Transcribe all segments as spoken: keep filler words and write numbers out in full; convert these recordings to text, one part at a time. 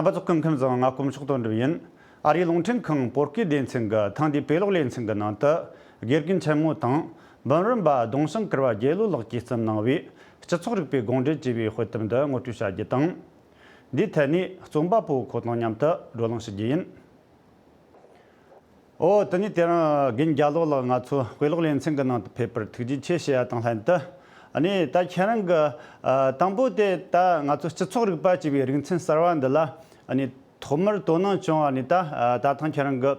རྣམ་པ་ཚོ་སྐུ་ཁམས་བཟང་། ང་དཀོན་མཆོག་དོན་གྲུབ་ཡིན། ཨ་རིའི་རླུང་འཕྲིན་ཁང་བོད་སྐད་སྡེ་ཚན་གྱི་ཐེངས་འདིའི་དཔེ་ཀློག་ལེ་ཚན་གྱི་ནང་དུ། དགེ་རྒན་ཆེན་མོ་དང་འབུམ་རམས་པ་ལྡོང་ཤང་ཀིར་བ་རྒྱལ་ལོ་ལགས་ཀྱིས་བརྩམས་གནང་བའི་སྤྱི་ཚོགས་རིག་པའི་དགོངས་འགྲེལ་ཅེས་པའི་དཔེ་དེབ་འདི་ངོ་སྤྲོད་བྱ་རྒྱུ་དང་། འདིའི་ཐད་ནས་རྩོམ་པ་པོ་ཁོ་དང་མཉམ་དུ་བགྲོ་གླེང་ཞུ་རྒྱུ་ཡིན། ཨོ། དེ་ནས་དེ་རིང་རྒན་རྒྱལ་ལོ་ལགས་ང་ཚོ་དཔེ་ཀློག་ལེ་ཚན་གྱི་ནང་དུ་ཕེབས་པར་ཐུགས་རྗེ་ཆེ་ཞུ་ཡ་དང་ལྷན་དུ། ཨ་ནི་ད་ཁྱེད་རང་གི་ཨ་དང་པོ་དེ་ད་ང་ཚོ་སྤྱི་ཚོགས་རིག་པ་ཅེས་པའི་རིག་ཚན་གསར་བ་འདི་ལ་ཨ་ནི་ཐོག་མར་དོ་སྣང་བྱུང་བ་ནི་ད་ཨ་ད་ཐེངས་ཁྱེད་རང་གི་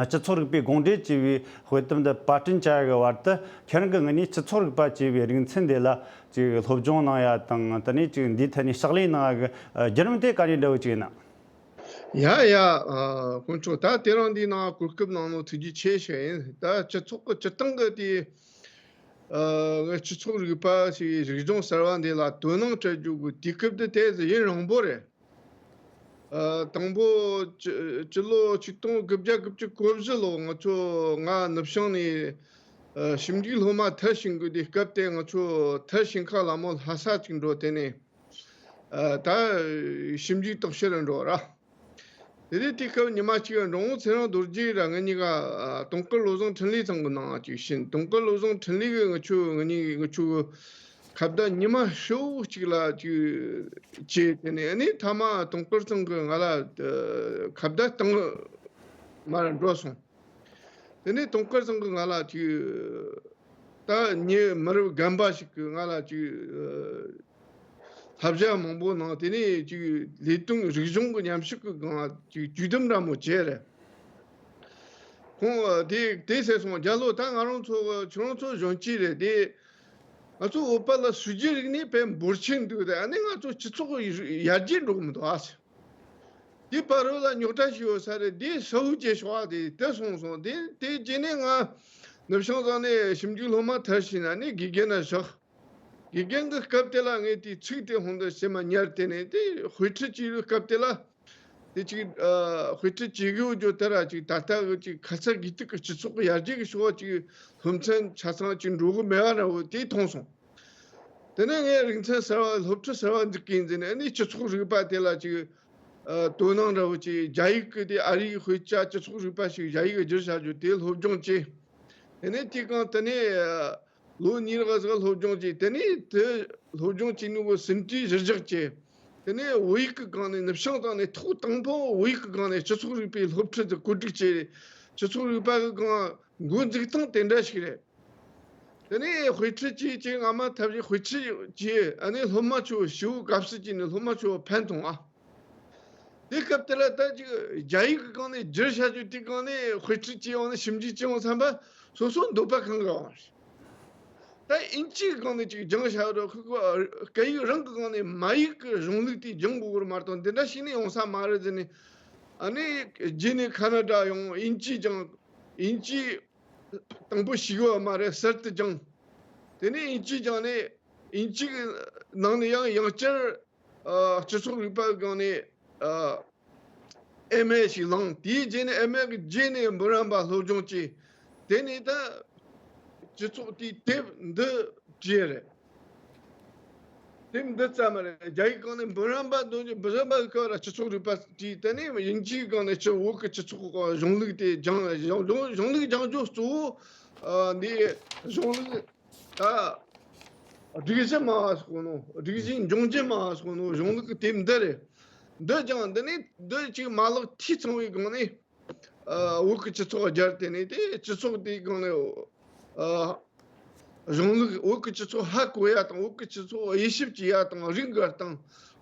ཨ་སྤྱི་ཚོགས་རིག་པའི་དགོངས་འགྲེལ་ཅེས་པའི་དཔེ་དེབ་འདི་པར་སྐྲུན་བྱ་ཡ་གི་བར་དུ། ཁྱེད་རང་གི་ངོས་ནས་སྤྱི་ཚོགས་རིག་པ་ཅེས་པའི་རིག་ཚན་འདི་ལ་ཅིག་སློབ་སྦྱོང་གནང་ཡ་དང་། དེ་ནས་ཅིག་འདིའི་ཐད་ནས་ཕྱག་ལས་གནང་ཡ་གི་ཨ་བརྒྱུད་རིམ་དེ་ག་རེ་འདྲ་བོ་ཅིག་ཡིན་ན། ཡ་ཡ། ཨ་དཀོན་མཆོག་ད་དེ་རིང་འདི་ནང་གོ་སྐབས་གནང་ནོ་ཐུགས་རྗེ་ཆེ་ཞུ་ཡིན། ད་སྤྱི་ཚོགས་ཀྱི་སྤྱིར་བཏང་གི་དེ་ཨ་སྤྱི་ཚོགས་རིག་པ་ཞིག་རིག་གཞུང་གསར་བ་འདི་ལ་དོ་སྣང་སྤྲད་རྒྱུ་གི་དུས་སྐབས་འདི་དེ་ཡུན་རིང་པོ་རེད། ཨ་དང་པོ་སྤྱི་སྤྱི་ལོ་ཆིག་སྟོང་དགུ་བརྒྱ་དགུ་བཅུ་གོ་བཞི་ལོ་ང་ཚོ་ང་ནུབ་བྱང་ནས་ཨ་ཞིབ་འཇུག་སློབ་མ་མཐར་ཕྱིན་གི་དུས་སྐབས་དེ། ང་ཚོ་མཐར་ཕྱིན་ཁ་ལ་མོ་ལྷ་ས་ཅིག་འགྲོ། དེ་ནས་ཨ་ད་ཞིབ་འཇུག་རྟོག་ཞིབ་རུ་འགྲོ་ར། དེ་དུས་དེ་སྐབས་ཉི་མ་གཅིག་འབྲོང་བུ་ཚེ་རིང་རྡོ་རྗེ་ར་ང་གཉིས་ཀ་ཨ་དུང་དཀར་བློ་བཟང་འཕྲིན་ལས་ཚང་གི་ནང་ཅིག་ཕྱིན། དུང་དཀར་བློ་བཟང་འཕྲིན་ལས་གི་ང་ཆོ་ང་གཉིས་ང་ཆོ་གི་ཁ་བརྡ་ཉི་མ་ཤོག་གཅིག་ལ་ཅིག་བྱས། དེ་ནས་ཨ་ནི་མཐའ་མ་དུང་དཀར་ཚང་གི་ང་ལ་ཨ་ཁ་བརྡ་བཏང་མར་འགྲོ་སོང་། དེ་ནས་དུང་དཀར་ཚང་གི་ང་ལ་ཅིག་ད་ཉེ་མི་རབས་རྒན་པ་ཞིག་གིས་ང་ལ་ཅིག་ཨ་བསླབ་བྱ་མང་པོ་གནང་། དེ་ནས་ཅིག་ལས་དོན་རིག་གཞུང་གི་མཉམ་ཞུགས་ཀྱི་སྒང་ཅིག་ཇུས་འདེམས་འདྲ་མོ་བྱས་རེད། ཁོང་ཨ་དེ་དེ་ཟེར་སོང་། རྒྱལ་ལོ། ད་ང་རང་ཚོ་ཁྱོད་རང་ཚོ་གཞོན་སྐྱེས་རེད་དེ། ང་ཚོ་བོད་པ་ལ་སྲོལ་རྒྱུན་རིག་གནས་དཔེ་འབོར་ཆེན་འདུག་དེ། ཨ་ནི་ང་ཚོ་སྤྱི་ཚོགས་ཡར་རྒྱས་འགྲོ་གི་མི་འདུག་ཨ་ཟེར། དེ་བར་རོ་ལ་རྙོག་དྲ་ཞིག་ཡོད་ས་རེད། དེ་ཧྲ་བོ་ཅེས་ཤོག་ཨ་དེ་དེ་སོང་སོང་། དེ་དེ་རྗེས་ནས་ང་ནུབ་བྱང་ས་ནས་ཞིབ་འཇུག་སློབ་མ་མཐར་ཕྱིན་ནས་ནི་དགེ་རྒན་ན་བཞག་དགེ་རྒན་གྱི་སྐབས་དེ་ལ་ངས་དེའི་ཚིག་དེ་ཧོན་དུ་སེམས་མ་ཉར། དེ་ནས་དེ་དཔེ་ཁྲིད་ཀྱི་སྐབས་དེ་ལ་དེ་ཅིག་ཨ་དཔེ་ཁྲིད་ཀྱི་གི་འོ་ཇོ་དེ་ར་ཅིག་ད་ལྟ་གི་ཅིག་ཁ་ཚ་དགོས་གཏུགས་ཀྱི་སྤྱི་ཚོགས་ཀྱི་ཡར་རྒྱས་ཀྱི་ཕྱོགས་ཅིག་སློབ་ཚན་ཆ་ཚང་ཅིག་འགྲོ་གི་མེད་པ་འདྲ་བོ་དེ་མཐོང་སོང་། དེ་ནས་ངས་རིག་ཚན་གསར་བ་སློབ་ཁྲིད་གསར་བ་འཛུགས་གིན་ཟེར་ནས་ཨ་ནི་སྤྱི་ཚོགས་རིག་པ་དེ་ལ་ཅིག་ཨ་དོ་སྣང་འདྲ་བོ་ཅིག་རྒྱ་ཡིག་གི་དེ་ཨ་རིའི་དཔེ་ཆ་སྤྱི་ཚོགས་རིག་པ་ཞིག་རྒྱ་ཡིག་བསྒྱུར་བྱ་རྒྱུ་དེ་སློབ་སྦྱོང་བྱས། དེ་ནས་དེའི་སྒང་དེ་ནས་ཨ་ལོ་གཉིས་རག་ཟིག་སློབ་སྦྱོང་བྱས། དེ་ནས་དེ་སློབ་སྦྱོང་བྱས་ནས་གོ་ཟིན་བྲིས་གཞིར་བཞག་བྱས། དེ་ནས་བོད་ཡིག་གི་སྒང་ནས་ནུབ་བྱང་ས་ནས་ཐོག་དང་པོ་བོད་ཡིག་གི་སྒང་ནས་སྤྱི་ཚོགས་རིག་པའི་སློབ་ཁྲིད་དེ་བཀོད་སྒྲིག་བྱས། སྤྱི་ཚོགས་རིག་པ་གི་སྒང་འགོ་འཛུགས་སྟངས་དེ་འདྲ་ཞིག་རེད། དེ་ནས་དཔེ་ཁྲིད་ཀྱིས་ཀྱིས་སྔ་མ་ཐབས་ཀྱིས་དཔེ་ཁྲིད་ཀྱིས་ཨ་ནི་སློབ་མ་ཚོ་ཞི་བོ་དགའ་བསུ་བྱས་ནས་སློབ་མ་ཚོ་ཕན་ཐོགས་ཨ། དེ་སྐབས་དེ་ལ་ད་ཅིག་རྒྱ་ཡིག་གི་སྒང་ནས་བསྒྱུར་བྱ་རྒྱུ་དེ་སྒང་ནས་དཔེ་ཁྲིད་ཀྱིས་ཡོང་ནས་ཞིབ་འཇུག་ཀྱིས་ཡོང་བསམ་པ་སོ་སོ་འདོད་པ་གང་གི་འོང་། ད་ཨིན་ཇིའི་སྒང་ནས་ཅིག་སྦྱང་བྱ་རོགས་ཁོ་ཁོ་སྐད་ཡིག་རང་གི་སྒང་ནས་མ་ཡིག་གི་གཞུང་ལུགས་དེ་སྦྱང་དགོས་ཀྱི་མ་གཏོགས་འདི་འདྲ་ཞིག་ནས་ཡོང་ས་མ་རེད་ཟེར་ནས། ཨ་ནི་རྗེས་ནས་ཁ་ན་ཌ་ཡོང་། ཨིན་ཇི་སྦྱང་། ཨིན་ཇི་དང་པོ་ཤེས་གི་ཡོད་མ་རེད། གསར་དུ་སྦྱངས། དེ་ནས་ཨིན་ཇི་སྦྱངས་ནས་ཨིན་ཇི་གི་ནང་ནས་ཡང་ཡང་བསྐྱར་ཨ་སྤྱི་ཚོགས་རིག་པ་སྒང་ནས་ཨ་ཨེམ་ཨེ་ཞིག་བླངས། དེའི་རྗེས་ནས་ཨེམ་ཨེ་གི་རྗེས་ནས་འབུམ་རམས་པ་སློབ་སྦྱོང་བྱས། དེ་ནས་ད་སྤྱི་ཚོགས་དེའི་དེབ་འདི་བྲིས་རེད། དེབ་འདི་ཙམ་རེད། རྒྱ་ཡིག་སྒང་ནས་འབུམ་རམས་པ་རྡོ་རྗེ། འབུམ་རམས་པ་གི་སྐབས་ལ་སྤྱི་ཚོགས་རིག་པ་དེ། དེ་ནས་དབྱིན་ཇིའི་སྒང་ནས་སྤྱི་བོད་ཀྱི་སྤྱི་ཚོགས་གཞུང་ལུགས་དེ་སྦྱངས། གཞུང་གཞུང་གཞུང་ལུགས་སྦྱང་རྒྱུ་གཙོ་བོ་ཨ་འདི་གཞུང་ལུགས་ད་སྒྲིག་གཞི་སྨྲ་བ་སོགས་ནོ། སྒྲིག་གཞི་འབྱུང་རྒྱུ་སྨྲ་བ་སོགས་ནོ། གཞུང་ལུགས་ཀྱི་དེབ་འདི་རེད། འདི་སྦྱངས། འདི་ནས་འདི་ཅིག་མ་ལག་འཐུས་ཚང་བའི་སྒང་ནས། ཨ་བོད་ཀྱི་སྤྱི་ཚོགས་སྦྱར། དེ་ནས་དེ་སྤྱི་ཚོགས་དེའི་སྒང་ནས་ཨ་གཞུང་ལུགས། བོད་ཀྱི་སྤྱི་ཚོགས་ཧ་གོ་ཡ་དང་། བོད་ཀྱི་སྤྱི་ཚོགས་དབྱེ་ཞིབ་བྱེད་ཡ་དང་། རིགས་འགའ་དང་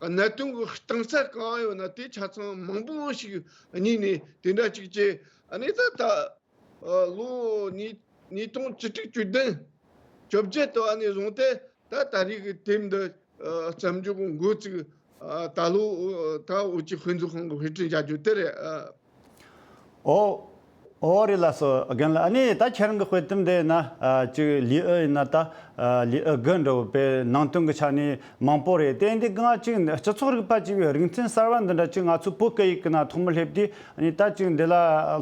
གནད་དོན་གྱི་གཏིང་ཚད་གང་ཡོད་ན་དེ་ཆ་ཚང་མང་པོ་ཞིག་གཉིས་ནས་དེ་འདྲ་ཅིག་བྱས། ཨ་ནི་ད་ད་ཨ་ལོ་ཉིས་ཉིས་སྟོང་བཅུ་དྲུག་བཅུ་བདུན་བཅོ་བརྒྱད་དུ་ཨ་ནི་བཟུང་སྟེ། ད་ད་རེས་ཀྱི་དེབ་འདི་ཨ་བརྩམས་རྒྱུ་གི་འགོ་བཙུགས། ཨ་ད་ལོ་ཨ་ད་འུ་ཅག་དཔེ་མཛོད་ཁང་གི་དཔེ་སྐྲུན་བྱ་རྒྱུ་དེ་རེད། ཨ་ཨོ། ཨོ་རེད་ལགས་སོ། རྒན་ལགས། ཨ་ནི་ད་ཁྱེད་རང་གི་དཔེ་དེབ་འདི་ཡིན་ན་ཨ་ཅིག་ལེའུ་ཡིན་ན་ད་ཨ་ལེའུ་དགུ་འདྲ་བོ་དཔེ་ནང་དོན་གྱི་ཆ་ནས་མང་པོ་རེད། དེ་འདི་གང་ཅིག་སྤྱི་ཚོགས་རིག་པ་ཅེས་པའི་རིག་ཚན་གསར་བ་འདི་འདྲ་ཅིག་ང་ཚོ་བོད་སྐད་ཡིག་གི་ནང་ཐོག་མར་སླེབས་དུས། ཨ་ནི་ད་ཅིག་འདི་ལ་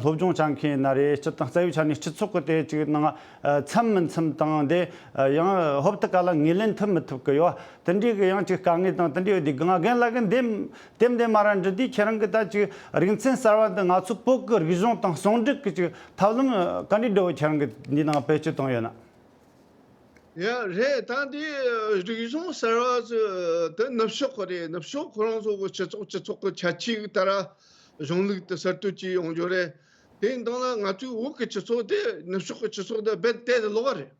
སློབ་སྦྱོང་བྱ་མཁན་ཡིན་ན་རེད། སྤྱིར་བཏང་རྩ་བའི་ཆ་ནས་སྤྱི་ཚོགས་ཀྱི་དེ་ཅིག་ནང་ཨ་འཚམ་མི་འཚམ་དང་དེ་ཨ་ཡང་ཧོབ་ཏེ་ག་ལ་ངོས་ལེན་ཐུབ་མི་ཐུབ་ཀྱི་ཡོད། དེ་འདྲའི་གི་ཡང་ཅིག་དཀའ་ངལ་དང་དེ་འདྲའི་ཡོད་དུས་གང་རྒན་ལགས་ཀྱིས་འདེམས། དེ་འདྲ་མ་ར་འདྲི་དུས་ཁྱེད་རང་གིས་ད་ཅིག་རིག་ཚན་གསར་བ་འདི་ང་ཚོ་བོད་ཀྱི་རིག་གཞུང་དང་ཟུང་འབྲེལ་གྱི་ཅིག་ཐབས་ལམ་ག་འདྲའི་འདྲ་བོ་ཁྱེད་རང་གིས་འདི་ནང་བེད་སྤྱོད་བཏང་ཡོད་ན། ཡ་རེད། ད་འདི་རིག་གཞུང་གསར་བ་ཚོ་དེ་ནུབ་ཕྱོགས་ཁོ་རེད། ནུབ་ཕྱོགས་ཁོ་རང་ཚོ་གི་སྤྱི་ཚོགས་སྤྱི་ཚོགས་ཀྱི་ཁྱད་ཆོས་ལྟར་གཞུང་ལུགས་དེ་གསར་གཏོད་བྱས་ཡོང་རྒྱུ་རེད། དེ་ཡིན་དང་ལ་ང་ཚོའི་བོད་ཀྱི་སྤྱི་ཚོགས་དེ་ནུབ་ཕྱོགས་ཀྱི་སྤྱི་ཚོགས་དང་རྦད་དེ་ལོགས་ཀ་རེད།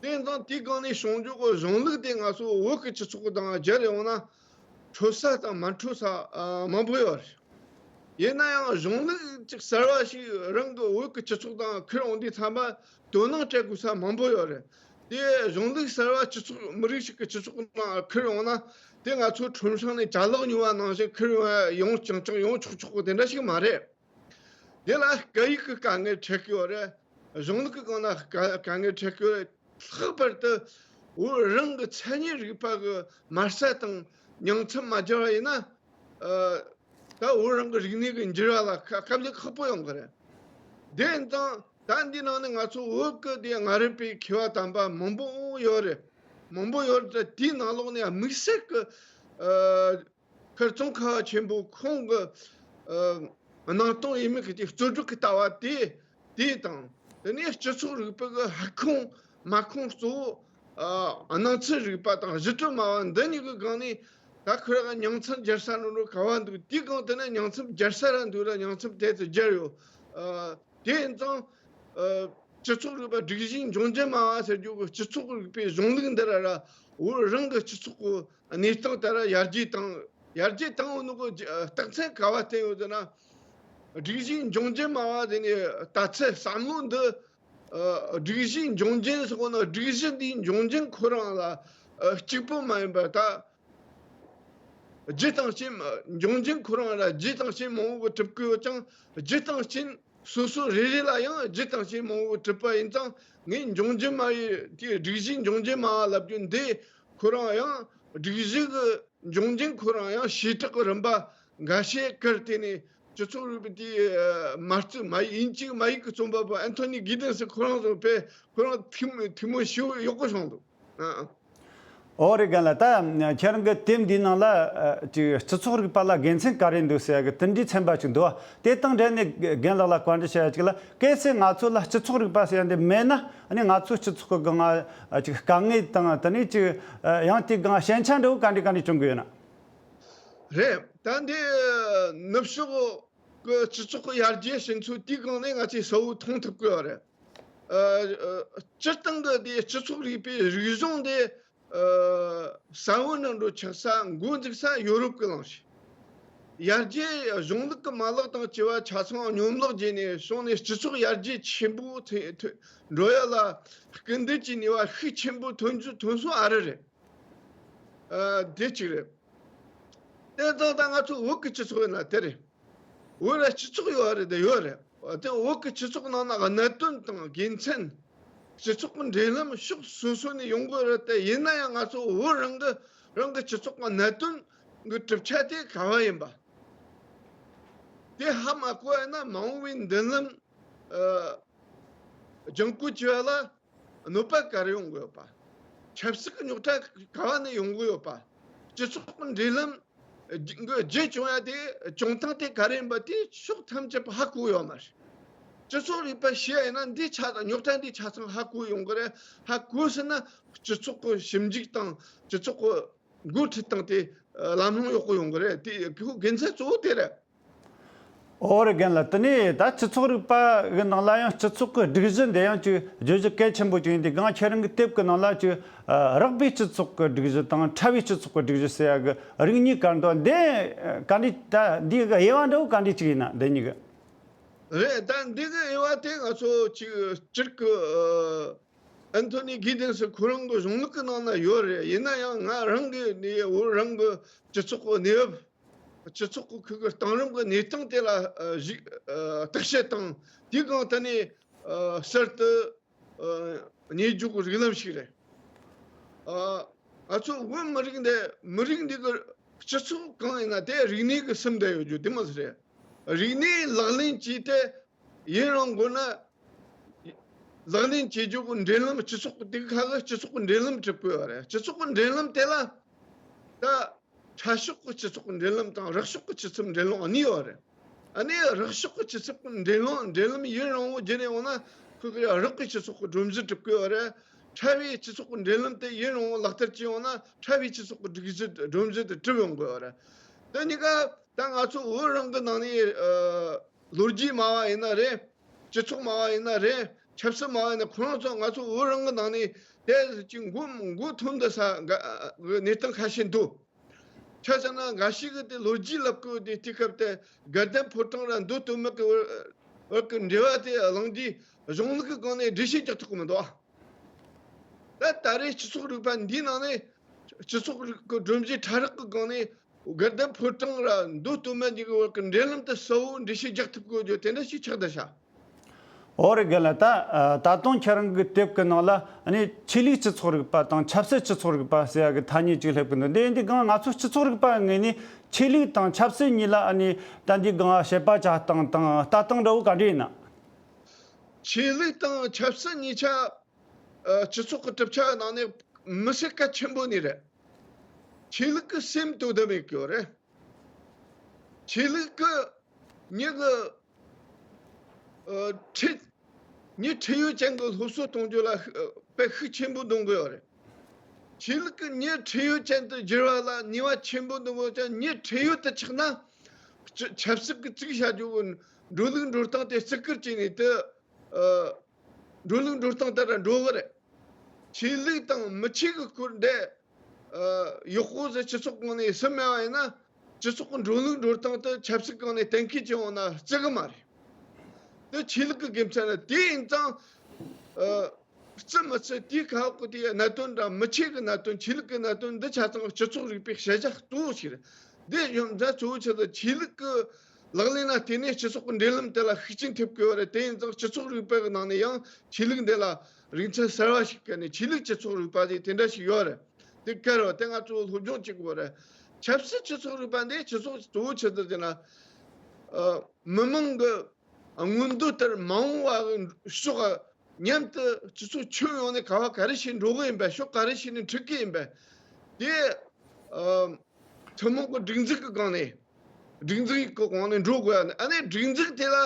དེ་ཡིན་ཙང་དེའི་སྒང་ནས་བྱུང་རྒྱུ་གི་གཞུང་ལུགས་དེ་ང་ཚོ་བོད་ཀྱི་སྤྱི་ཚོགས་དང་སྦྱར་ཡོང་ན་འཕྲོད་ས་དང་མ་འཕྲོད་ས་ཨ་མང་པོ་ཡོད་རེད། ཡིན་ན་ཡང་གཞུང་ལུགས་ཅིག་གསར་བ་ཞིག་རང་གི་བོད་ཀྱི་སྤྱི་ཚོགས་དང་ཁུར་འོང་དུས་ཙམ་པ་དོ་སྣང་སྤྲད་དགོས་ས་མང་པོ་ཡོད་རེད། དེ་གཞུང་ལུགས་གསར་བ་སྤྱི་ཚོགས་མི་རིགས་ཤིག་གི་སྤྱི་ཚོགས་ནང་ཁུར་འོང་ན་དེ་ང་ཚོ་ཁྲོམ་སྲང་ནས་ཅ་ལག་ཉོ་བ་ནང་བཞིན་ཁུར་ཡོང་ཡོང་ཅང་ཅང་ཡོང་ཆོག་ཆོག་གི་དེ་འདྲ་ཞིག་མ་རེད། དེ་ལ་སྐད་ཡིག་གི་དཀའ་ངལ་འཕྲད་ཀྱི་ཡོད་རེད། གཞུང་ལུགས་ཀྱི་སྒང་ན་དཀའ་དཀའ་ངལ་འཕྲད་ཀྱི་ཡོད་རེད། ལྷག་པར་དུ་བོད་རང་གི་མཚན་ཉིད་རིག་པ་གི་དམར་གསལ་དང་ཉིང་མཚམས་མ་སྦྱར་བ་ཡིན་ན། ཨ་ད་བོད་རང་གི་རིག་གནས་ཀྱི་འགྱུར་བ་ལ་ཁ་ཁ་ལས་ཁག་པོ་ཡོང་གི་རེད། དེ་ཡིན་ཙང་ད་འདི་ནང་ནས་ང་ཚོ་བོད་ཀྱི་དེ་སྔ་རབས་པའི་མཁས་པ་དམ་པ་མང་པོ་ཡོད་རེད། མང་པོ་ཡོད་རེད། དེའི་ནང་ལོགས་ནས་དམིགས་བསལ་གྱི་ཨ། ཁིར་ཙོང་ཁ་བ་ཆེན་པོ་ཁོང་གི་ཨ་སྣང་སྟོང་ཡིན་མིན་གྱི་རྩོད་སྒྲུབ་ཀྱི་ལྟ་བ་དེ་དེ་དང་། དེ་ནས་སྤྱི་ཚོགས་རིག་པ་གི་ཧ་ཁུང་མ་ཁུང་གཙོ་བོ་ཨ་སྣང་ཚུལ་རིག་པ་དང་གཞི་གྲངས་སྨྲ་བ་འདི་གཉིས་ཀྱི་སྒང་ནས་ད་ཁོ་རང་ཉིང་མཚམས་སྦྱར་ས་ནོ་རུ་ག་བ་འདུག་དེའི་སྒང་དེ་ནས་ཉིང་མཚམས་སྦྱར་ས་ར་འདུག་ར་ཉིང་མཚམས་དེ་ཚོ་སྦྱར་ཡོད། ཨ་དེ་ཡིན་ཙང་ཨ་སྤྱི་ཚོགས་རིག་པ་སྒྲིག་གཞིའི་འབྱུང་རྐྱེན་སྨྲ་བ་ཟེར་རྒྱུ་གི་སྤྱི་ཚོགས་རིག་པའི་གཞུང་ལུགས་འདི་ར་ར་བོད་རང་གི་སྤྱི་ཚོགས་ཀྱི་གནས་སྟངས་ལྟར་ཡར་རྒྱས་བཏང་ཡར་རྒྱས་བཏང་ཡོད་ནོ་གི་རྟགས་མཚན་ག་བ་བསྟན་ཡོད་ཟེར་ན། སྒྲིག་གཞིའི་འབྱུང་རྐྱེན་སྨྲ་བ་ཟེར་ནས་ལྟ་ཚུལ་བསམ་བློ་འདི་ཨ་སྒྲིག་གཞིའི་འབྱུང་རྐྱེན་ཟེར་གོ་ནོ་སྒྲིག་གཞི་འདིའི་འབྱུང་རྐྱེན་ཁོ་རང་ལ་ཨ་གཅིག་པུ་མ་ཡིན་པར་ད་རྒྱུ་དང་རྐྱེན་འབྱུང་རྐྱེན་ཁོ་རང་ལ་རྒྱུ་དང་རྐྱེན་མང་པོ་གི་གྲུབ་ཀྱི་ཡོད་ཀྱང་རྒྱུ་དང་རྐྱེན་སོ་སོ་རེ་རེ་ལ་ཡང་རྒྱུ་དང་རྐྱེན་མང་པོ་གྲུབ་པ་ཡིན་ཙང་ངས་འབྱུང་རྐྱེན་སྨྲ་བའི་དེའི་སྒྲིག་གཞིའི་འབྱུང་རྐྱེན་སྨྲ་བ་ལབ་རྒྱུ་འདི་ཁོ་རང་ཡང་སྒྲིག་གཞི་གི་འབྱུང་རྐྱེན་ཁོ་རང་ཡང་བྱེ་བྲག་གི་རིམ་པ་འགའ་ཤས་བཀར་དེ་ནས་སྤྱི་ཚོགས་རིག་པའི་དེའི་མ་རྩོད་མ་ཡིན་གཅིག་མ་ཡིན་གྱི་རྩོམ་པ་པོ་ཨན་ཐོ་ནི་གི་ཏན་སི་ཁོ་རང་ཚོ་དཔེ་ཁོ་རང་ཐུགས་མོས་ཐུགས་མོས་ཞེ་པོ་ཡག་པོ་བྱུང་འདུག་ཨ། ཨོ་རེད། རྒན་ལགས། ད་ཁྱེད་རང་གི་དེབ་འདིའི་ནང་ལ་ཨ་ཅིག་སྤྱི་ཚོགས་རིག་པ་ལ་དགེ་མཚན་ག་རེ་འདུག་ཟེར་ཡ་གི་དེ་འདྲའི་ཚན་པ་ཅིག་འདུག་དེ་དང་འབྲེལ་ནས་རྒན་ལགས་ལ་བཀའ་འདྲི་བྱ་ཡ་ཅིག་ལ། གལ་སྲིད་ང་ཚོ་ལ་སྤྱི་ཚོགས་རིག་པ་ཟེར་ཡ་འདི་མེད་ན་ཨ་ནི་ང་ཚོའི་སྤྱི་ཚོགས་ཀྱི་སྒང་ང་ཅིག་དཀའ་ངལ་དང་དེ་ནས་ཅིག་ཡང་དེའི་སྒང་ཞན་ཆ་འདྲ་བོ་ག་འདྲ་ག་འདྲ་བྱུང་གི་ཡོད་ན། རེད། ད་འདི་ནུབ་ཕྱོགས་ཀྱི་སྤྱི་ཚོགས་ཀྱི་ཡར་རྒྱས་ཕྱིན་ཚུལ་དེའི་སྒང་ནས་ང་ཚོས་གསལ་བོ་མཐོང་ཐུབ་ཀྱི་ཡོད་རེད། ཨ་ཨ་སྤྱིར་བཏང་གི་དེ་སྤྱི་ཚོགས་རིག་པའི་རིག་གཞུང་དེ་ཨ་ས་བོན་ནང་འགྲོ་ཆགས་ས་འགོ་འཛུགས་ས་ཡོ་རོབ་ཀྱི་གླིང་ཞིག་ཡར་རྒྱས་གཞུང་ལུགས་ཀྱི་མ་ལག་དང་བཅས་པ་ཆ་ཚང་སྙོམས་ལོག་བྱས་ནས་བྱུང་ནས་སྤྱི་ཚོགས་ཡར་རྒྱས་ཆེན་པོ་ཐོན་ཐོན་འགྲོ་ཡ་ལ་སྐུལ་འདེད་ཀྱི་ནུས་པ་ཤུགས་ཆེན་པོ་ཐོན་རྒྱུ་ཐོན་སོང་ཨ་རི་རེད། ཨ་དེ་གཅིག་རེད། དེ་ཙང་ད་ང་ཚོ་བོད་ཀྱི་སྤྱི་ཚོགས་ཡིན་ན་དེ་རེད། བོད་ལ་སྤྱི་ཚོགས་ཡོད་རེད་དེ་ཡོད་རེད། དེ་བོད་ཀྱི་སྤྱི་ཚོགས་ནང་ན་གནད་དོན་དང་དགེ་མཚན། སྤྱི་ཚོགས་ཀྱི་འབྲེལ་ལམ་ཕྱོགས་སོ་སོ་ནས་ཡོང་གི་རེད་དེ། ཡིན་ན་ཡང་ང་ཚོ་བོད་རང་གི་རང་གི་སྤྱི་ཚོགས་ཀྱི་གནད་དོན་གྱི་གྲུབ་ཆ་དེ་ག་བ་ཡིན་པ། དེ་ཧ་མ་གོ་ཡ་ན་མ་འོངས་པའི་མདུན་ལམ། ཨ། ལྗང་ཁུ་བྱེད་པ་ལ་གནོད་པ་ག་རེ་ཡོང་གི་ཡོད་པ། ཆབ་སྲིད་ཀྱི་རྙོག་དྲ་ག་བ་ནས་ཡོང་གི་ཡོད་པ། སྤྱི་ཚོགས་ཀྱི་འབྲེལ་ལམ་གི་རྒྱུ་བྱུང་ཡ་དེ་བྱུང་སྟངས་དེ་ག་རེ་ཡིན་པ་དེ་ཕྱོགས་ཐམས་ཅད་པ་ཧ་གོ་ཡོད་མ་རེད། སྤྱི་ཚོགས་རིག་པ་ཤེས་ཡ་ཡིན་ན་འདི་ཆ་ཚང་རྙོག་དྲ་འདི་ཆ་ཚང་ཧ་གོ་ཡོང་གི་རེད། ཧ་གོ་ཟིན་ན་སྤྱི་ཚོགས་ཀྱི་ཞིབ་འཇུག་དང་སྤྱི་ཚོགས་ཀྱི་འགོ་ཁྲིད་སྟངས་དེ་ལམ་ལྷོང་ཡག་པོ་ཡོང་གི་རེད། དེ་ཁོ་དགེ་མཚན་གཙོ་བོ་དེ་རེད། ཨོ་རེད། རྒན་ལགས། དེ་ནས་ད་སྤྱི་ཚོགས་རིག་པ་གི་ནང་ལ་ཡང་སྤྱི་ཚོགས་ཀྱི་སྒྲིག་གཞི་འདི་ཡང་ཅིག་བརྗོད་གཞི་གལ་ཆེན་པོ་ཅིག་ཡིན་དུས་སྒང་། ཁྱེད་རང་གི་དེབ་ཀྱི་ནང་ལ་ཅིག་ཨ་རགས་པའི་སྤྱི་ཚོགས་ཀྱི་སྒྲིག་གཞི་དང་ཕྲ་བའི་སྤྱི་ཚོགས་ཀྱི་སྒྲིག་གཞི་ཟེར་ཡ་གི་རིགས་གཉིས་བཀར་འདུག་འདི་ག་འདྲ། ད་འདི་གི་དབྱེ་བ་འདྲ་བོ་ག་འདྲ་ཅིག་ཡིན་ན་འདི་གཉིས་གི། རེད། ད་འདི་གི་དབྱེ་བ་དེ་ང་ཚོ་ཅིག་སྤྱིར་གི་ཨ་ཨན་ཐོ་ནི་གི་ཏན་སི་ཁོ་རང་གི་གཞུང་ལུགས་ཀྱི་ནང་ན་ཡོད་རེད། ཡིན་ན་ཡང་ང་རང་གི་ནི་བོད་རང་གི་སྤྱི་ཚོགས་ཀྱི་གནས་བབ། སྤྱི་ཚོགས་ཀྱི་ཁུལ་གྱི་གཏིང་རིམ་གྱི་གནས་སྟངས་དེ་ལ་ཨ་གཞིགས་ཨ་བརྟག་དཔྱད་དང་དེའི་སྒང་དེ་ནས་ཨ་གསར་དུ་ཨ་གནས་རྒྱུ་གི་རིགས་ལམ་ཞིག་རེད། ཨ་ང་ཚོ་བོད་མི་རིགས་འདི་མི་རིགས་འདི་གི་སྤྱི་ཚོགས་གང་ཡིན་ན་དེ་རིག་གནས་ཀྱི་སིམ་བསྡད་ཡོད་རྒྱུ་དེ་མ་ཟད་རེད། རིག་གནས་ལག་ལེན་བྱས་ཏེ་ཡུན་རིང་འགོར་ན་ལག་ལེན་བྱེད་རྒྱུ་གི་འབྲེལ་ལམ། སྤྱི་ཚོགས་ཀྱི་དེ་ག་གི་སྤྱི་ཚོགས་ཀྱི་འབྲེལ་ལམ་གྲུབ་དགོས་པ་རེད། སྤྱི་ཚོགས་ཀྱི་འབྲེལ་ལམ་དེ་ལ་ད་ཁྲ་ཕྱོགས་ཀྱི་སྤྱི་ཚོགས་ཀྱི་འབྲེལ་ལམ་དང་རགས་ཕྱོགས་ཀྱི་སྤྱི་ཚོགས་འབྲེལ་ལམ་གཉིས་ཡོད་རེད། ཨ་ནི་རགས་ཕྱོགས་ཀྱི་སྤྱི་ཚོགས་ཀྱི་འབྲེལ་ལམ་འབྲེལ་ལམ་ཡུན་རིང་བོ་བརྒྱུད་ནས་འོང་ན་ཁོ་གི་རགས་ཀྱི་སྤྱི་ཚོགས་ཀྱི་སྒྲོམ་གཞི་གྲུབ་དགོས་པ་རེད། ཕྲ་བའི་སྤྱི་ཚོགས་ཀྱི་འབྲེལ་ལམ་དེ་ཡུན་རིང་བོ་ལག་བསྟར་བྱས་ཡོང་ན་ཕྲ་བའི་སྤྱི་ཚོགས་ཀྱི་སྒྲིག་གཞི་སྒྲོམ་གཞི་དེ་གྲུབ་ཡོང་དགོས་པ་རེད། དེ་གཉིས་ཀ་ད་ང་ཚོ་བོད་རང་གི་ནང་ནས་ཨ་ལོ་རྒྱུས་སྨྲ་བ་ཡིན་ན་རེད། སྤྱི་ཚོགས་སྨྲ་བ་ཡིན་ན་རེད། ཆབ་སྲིད་སྨྲ་བ་ཡིན་ན་ཁོ་རང་ཚོ་ང་ཚོ་བོད་རང་གི་ནང་ནས་དེ་ཅིག་མགོ་མགོ་འཐོམ་འདུག་ས་ག་གི་གནས་སྟངས་ཁ་ཤས་འདུག་ཆ་བཞག་ན་འགའ་ཞིག་གིས་དེ་ལོ་རྒྱུས་ལབ་དགོས་དེ་དུས་སྐབས་དེ་དགའ་ལྡན་ཕོ་བྲང་ར་མདོ་སྟོད་སྨད་ཀྱི་བར་བར་གྱི་འབྲེལ་བ་དེ་གླེང་དུས་གཞུང་ལུགས་ཀྱི་སྒང་ནས་འགྲེལ་བཤད་རྒྱག་ཐུབ་ཀྱི་མི་འདུག་ད་ད་རེས་སྤྱི་ཚོགས་རིག་པ་འདིའི་ནང་ནས་སྤྱི་ཚོགས་རིག་གི་སྒྲོམ་གཞི་ཕྲ་རགས་ཀྱི་སྒང་ནས་དགའ་ལྡན་ཕོ་བྲང་ར་མདོ་སྟོད་སྨད་གཉིས་ཀྱི་བར་གྱི་འབྲེལ་ལམ་དེ་གསལ་བོ་འགྲེལ་བཤད་རྒྱག་ཐུབ་དགོས་རྒྱུ་དེ་འདྲ་ཞིག་ཆགས་བསྡད་ཤག་འོ་རེད། རྒན་ལགས། ད་ད་དུང་ཁྱེད་རང་གི་དེབ་ཀྱི་ནང་ལ་ཨ་ནི་ཆོས་ལུགས་སྤྱི་ཚོགས་རིག་པ་དང་ཆབ་སྲིད་སྤྱི་ཚོགས་རིག་པ་ཟེར་ཡ་གི་ཐ་སྙད་ཅིག་སླེབས་ཀྱི་འདུག་འདི་འདི་སྒང་ང་ཚོ་སྤྱི་ཚོགས་རིག་པ་ངོས་ནས་ཆོས་ལུགས་དང་ཆབ་སྲིད་གཉིས་ལ་ཨ་ནི་ད་འདི་སྒང་བཤད་པ་བྱ་སྟངས་དང་ལྟ་སྟངས་འདྲ་བོ་ག་འདྲ་ཡིན་ན། ཆོས་ལུགས་དང་ཆབ་སྲིད་གཉིས་ཆ་ཨ་སྤྱི་ཚོགས་ཀྱི་གྲུབ་ཆ་ནང་ནས་མི་སེར་གལ་ཆེན་པོ་ནི་རེད། ཆོས་ལུགས་ཀྱི་སེམས་དོ་དམ་ཡོད་ཀྱི་ཡོད་རེད། ཆོས་ལུགས་ཀྱི་མྱི་གི་ཨ་ཁྲིད་མྱི་ཁྲིད་ཡུལ་ཅན་གྱི་སློབ་གསོ་གཏོང་རྒྱུ་ལ་ཤུ་ཨ་དཔེ་ཤུགས་ཆེན་པོ་འདོན་གྱི་ཡོད་རེད། ཆོས་ལུགས་ཀྱི་མྱི་ཁྲིད་ཡུལ་ཅན་དུ་འགྱུར་བ་ལ་ནུས་པ་ཆེན་པོ་འདོན་དགོས་ཀྱང་མྱི་ཁྲིད་ཡུལ་དུ་ཆགས་ན་ཆ་ཆབ་སྲིད་ཀྱི་ཅིག་བྱ་རྒྱུ་གི་འགྲོ་ལུགས་འགྲོ་སྟངས་དེ་བརྩི་བཀུར་བྱས་ནས་དེ་ཨ་འགྲོ་ལུགས་འགྲོ་སྟངས་ལྟར་འགྲོ་གི་རེད། ཆོས་ལུགས་དང་མི་ཆོས་ཀྱི་སྐོར་འདི་ཨ་ཡག་པོ་ཟིག་སྤྱི་ཚོགས་སྒང་ནས་སེམས་མེད་པ་ཡིན་ན་སྤྱི་ཚོགས་ཀྱི་འགྲོ་ལུགས་འགྲོ་སྟངས་དེ་ཆབ་སྲིད་སྒང་ནས་གཏན་འཁེལ་བྱས་ཡོང་ན་བརྩི་གི་མ་རེད། དེ་ཆོས་ལུགས་ཀྱི་དགེ་མཚན་རེད། དེ་ཡིན་ཙང་ཨ་བརྩི་མི་བརྩི་དེའི་ཁ་འོག་གི་དེའི་གནད་དོན་འདྲ་མི་ཆོས་ཀྱི་གནད་དོན་ཆོས་ལུགས་ཀྱི་གནད་དོན་འདི་ཆ་ཚང་སྤྱི་ཚོགས་རིག་པའི་བྱ་གཞག་གཙོ་བོ་ཞིག་རེད། འདི་ཡོང་འདྲ་གཙོ་བོ་ཆེ་ད་ཆོས་ལུགས་ཀྱི་ལག་ལེན་ལ་བརྟེན་ནས་སྤྱི་ཚོགས་ཀྱི་འབྲེལ་ལམ་དེ་ལ་ཤུགས་རྐྱེན་ཐེབས་དགོས་པ་རེད། དེ་ཡིན་ཙང་སྤྱི་ཚོགས་རིག་པ་གི་ནང་ནས་ཡང་ཆོས་ལུགས་འདི་ལ་རིག་ཚན་གསར་བ་ཞིག་བཀལ་ནས་ཆོས་ལུགས་སྤྱི་ཚོགས་རིག་པ་ཞིག་དེ་འདྲ་ཞིག་ཡོད་རེད། དེ་བཀལ་རོགས། དེ་ང་ཚོ་སློབ་སྦྱོང་བྱེད་དགོས་རེད། ཆབ་སྲིད་སྤྱི་ཚོགས་རིག་པ་འདི་སྤྱི་ཚོགས་གཙོ་བོ་ཆེ་ད་ཟེར་ན་ཨ་མི་མང་གི་མངོན་འདོད་ལྟར་མ་འོངས་པ་གི་ཕྱོགས་མཉམ་དུ་སྤྱི་ཚོགས་ཁྱོན་ཡོངས་ནས་ག་བ་ག་རེ་བྱས་འགྲོ་གི་ཡིན་པ། ཕྱོགས་ག་རེ་བྱས་ནས་འཁྲིད་གི་ཡིན་པ། དེ་ཨ་ཐུན་མོང་གི་སྒྲིག་འཛུགས་ཀྱི་སྒང་ནས་སྒྲིག་འཛུགས་ཀྱི་སྒང་ནས་འགྲོ་དགོས་ཡ་ནི། ཨ་ནི་སྒྲིག་འཛུགས་དེ་ལ་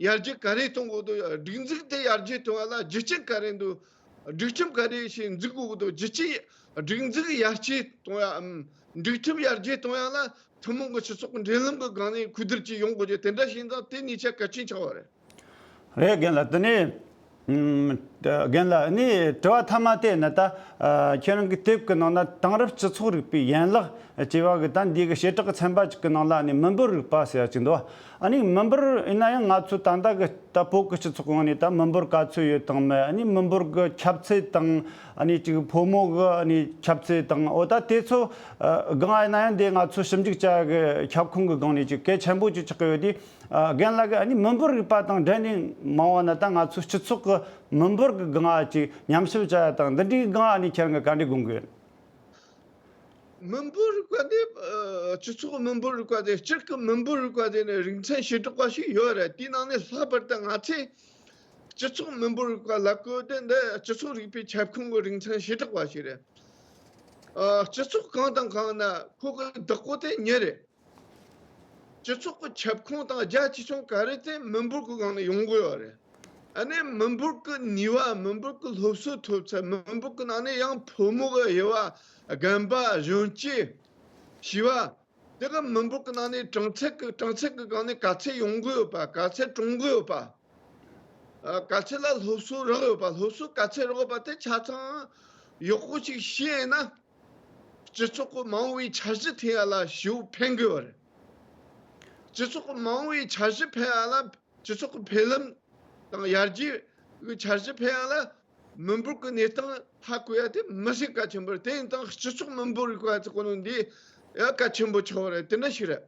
ཡར་རྒྱས་ག་རེ་གཏོང་དགོས་འདུག་སྒྲིག་འཛུགས་དེ་ཡར་རྒྱས་གཏོང་ཡ་ལ་རྒྱུ་རྐྱེན་ག་རེ་འདུག་སྒྲིག་ཁྲིམས་ག་རེ་ཞིག་འཛུགས་དགོས་འདུག་རྒྱུ་རྐྱེན་སྒྲིག་འཛུགས་ཡར་རྒྱས་གཏོང་ཡའམ་སྒྲིག་ཁྲིམས་ཡར་རྒྱས་གཏོང་ཡ་ལ་ཐུན་མོང་གི་སྤྱི་ཚོགས་ཀྱི་འབྲེལ་ལམ་གྱི་སྒང་ནས་གོ་བསྡུར་བྱས་ཡོང་དགོས་རྒྱུ་དེ་འདྲ་ཞིག་ཡིན་ཙང་དེ་གཉིས་ཆ་གལ་ཆེན་ཆགས་པ་རེད། རེད། རྒན་ལགས། དེ་ནས་ཨུམ། རྒན་ལགས། ཨ་ནི་དྲི་བ་མཐའ་མ་དེ་ནི་ད་ཨ་ཁྱེད་རང་གི་དེབ་ཀྱི་ནང་ན་དེང་རབས་སྤྱི་ཚོགས་རིག་པའི་ཡན་ལག་ཅེས་པ་གི་ད་འདི་གི་བྱེ་བྲག་གི་ཚན་པ་ཅིག་གི་ནང་ལ་ཨ་ནི་མི་འབོར་རིག་པ་ཟེར་ཡ་ཅིག་འདུག་ཨ་ནི་མི་འབོར་ཡིན་ན་ཡང་ང་ཚོ་ད་ལྟ་གི་ད་བོད་ཀྱི་སྤྱི་ཚོགས་ངོས་ནས་ད་མི་འབོར་ག་ཚོད་ཡོད་དང་མེད། ཨ་ནི་མི་འབོར་གི་ཁྱབ་ཚད་དང་། ཨ་ནི་ཅིག་ཕོ་མོ་གི་ཨ་ནི་ཁྱབ་ཚད་དང་། འོ་ད་དེ་ཚོ་ཨ་སྒང་ཡིན་ན་ཡང་འདི་ང་ཚོ་ཞིབ་འཇུག་བྱ་ཡ་གི་ཁྱབ་ཁོངས་གི་སྒང་ནས་ཅིག་གལ་ཆེན་པོ་ཅིག་ཆགས་ཀྱི་ཡོད་དེ། ཨ་རྒན་ལགས་ཀྱིས་ཨ་ནི་མི་འབོར་རིག་པ་དང་འབྲེལ་ནས་མང་བ་ན་ད་ང་ཚོའི་སྤྱི་ཚོགས་ཀྱི་མི་འབོར་གྱི་སྒང་ཅིག་ཉམས་ཞིབ་བྱ་ཡ་དང་འདི་འདྲའི་སྒང་ཨ་ནི་ཁྱེད་རང་གིས་ག་འདྲ་དགོངས་ཀྱི་ཡོད། མི་འབོར་རིག་པ་འདི་ཨ་སྤྱི་ཚོགས་མི་འབོར་རིག་པ་དེ་སྤྱིར་གྱི་མི་འབོར་རིག་པ་དེ་ནི་རིག་ཚན་བྱེ་བྲག་པ་ཞིག་ཡོད་རེད། དེའི་ནང་ནས་ལྷག་པར་དུ་ང་ཚོས་སྤྱི་ཚོགས་མི་འབོར་རིག་པ་ལབ་དགོས་དེ་འདི་སྤྱི་ཚོགས་རིག་པའི་ཁྱབ་ཁོངས་ཀྱི་རིག་ཚན་བྱེ་བྲག་པ་ཞིག་རེད། ཨ་སྤྱི་ཚོགས་གང་དང་གང་ན་ཁོ་གི་བདག་པོ་དེ་མྱི་རེད། སྤྱི་ཚོགས་ཀྱི་ཁྱབ་ཁོངས་དང་རྒྱ་ཆེ་ཆུང་ག་རེ་དེ་མི་འབོར་གྱི་སྒང་ནས་ཡོང་གི་ཡོད་རེད། ཨ་ནི་མི་འབོར་གྱི་ནུས་པ། མི་འབོར་གྱི་སློབ་གསོ་ཐོབ་ཚད། མི་འབོར་གྱི་ནང་ནས་ཡང་ཕོ་མོ་གི་དབྱེ་བ། རྒན་པ། གཞོན་སྐྱེས། བྱིས་པ། དེ་ག་མི་འབོར་གྱི་ནང་ནས་གྲངས་ཚད་ཀྱི་གྲངས་ཚད་ཀྱི་སྒང་ནས་ག་ཚད་ཡོང་གི་ཡོད་པ། ག་ཚད་གྲོངས་གི་ཡོད་པ། ཨ་ག་ཚད་ལ་སློབ་གསོ་རག་ཡོད་པ། སློབ་གསོ་ག་ཚད་རག་ཡོད་པ་དེ་ཆ་ཚང་ཡག་པོ་ཅིག་ཤེས་ན། སྤྱི་ཚོགས་ཀྱི་མ་འོངས་པའི་འཆར་གཞི་འཐེན་ཡ་ལ་ཞེ་པོ་ཕན་གི་ཡོད་རེད། སྤྱི་ཚོགས་ཀྱི་མ་འོངས་པའི་འཆར་གཞི་འཕེན་ཡ་ལ་སྤྱི་ཚོགས་ཀྱི་འཕེལ་ལམ་དང་ཡར་རྒྱས་ཀྱི་འཆར་གཞི་འཕེན་ཡ་ལ་མི་འབོར་གྱི་གནས་སྟངས་ཧ་གོ་ཡ་དེ་མི་སྲིད་གལ་ཆེན་པོ་རེད། དེ་ཡིན་ཙང་སྤྱི་ཚོགས་མི་འབོར་རིག་པ་ཚོ་གོ་ནོ་འདི་ཡ་གལ་ཆེན་པོ་ཆགས་པ་རེད། དེ་འདྲ་ཞིག་རེད།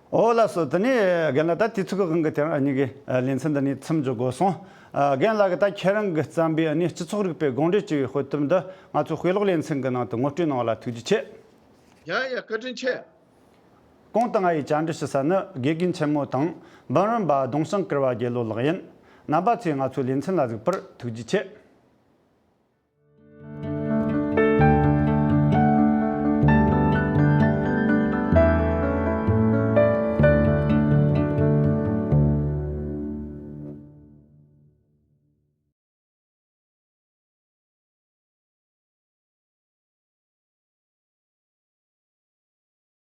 འོ་ལགས་སོ། དེ་ནས་རྒན་ལགས། ད་དུས་ཚོད་ཀྱི་དབང་གིས་དེ་རིང་འུ་གཉིས་ཀྱི་ལེ་ཚན་འདི་ནས་མཚམས་འཇོག་དགོས་སོང་། རྒན་ལགས་ཀྱིས་ད་ཁྱེད་རང་གིས་བརྩམས་པའི་ཨ་ནི་སྤྱི་ཚོགས་རིག་པའི་དགོངས་འགྲེལ་ཅེས་པའི་དཔེ་དེབ་འདི་ང་ཚོའི་དཔེ་ཀློག་ལེ་ཚན་གྱི་ནང་དུ་ངོ་སྤྲོད་གནང་བ་ལ་ཐུགས་རྗེ་ཆེ། ཡ་ཡ། བཀའ་དྲིན་ཆེ། གོང་དུ་ང་ཡིས་བཅར་འདྲི་ཞུ་ས་ནི་དགེ་རྒན་ཆེན་མོ་དང་འབུམ་རམས་པ་ལྡོང་ཤིང་བཀུར་བ་རྒྱལ་ལོ་ལགས་ཡིན། རྣམ་པ་ཚོས་ང་ཚོའི་ལེ་ཚན་ལ་གཟིགས་པར་ཐུགས་རྗེ་ཆེ།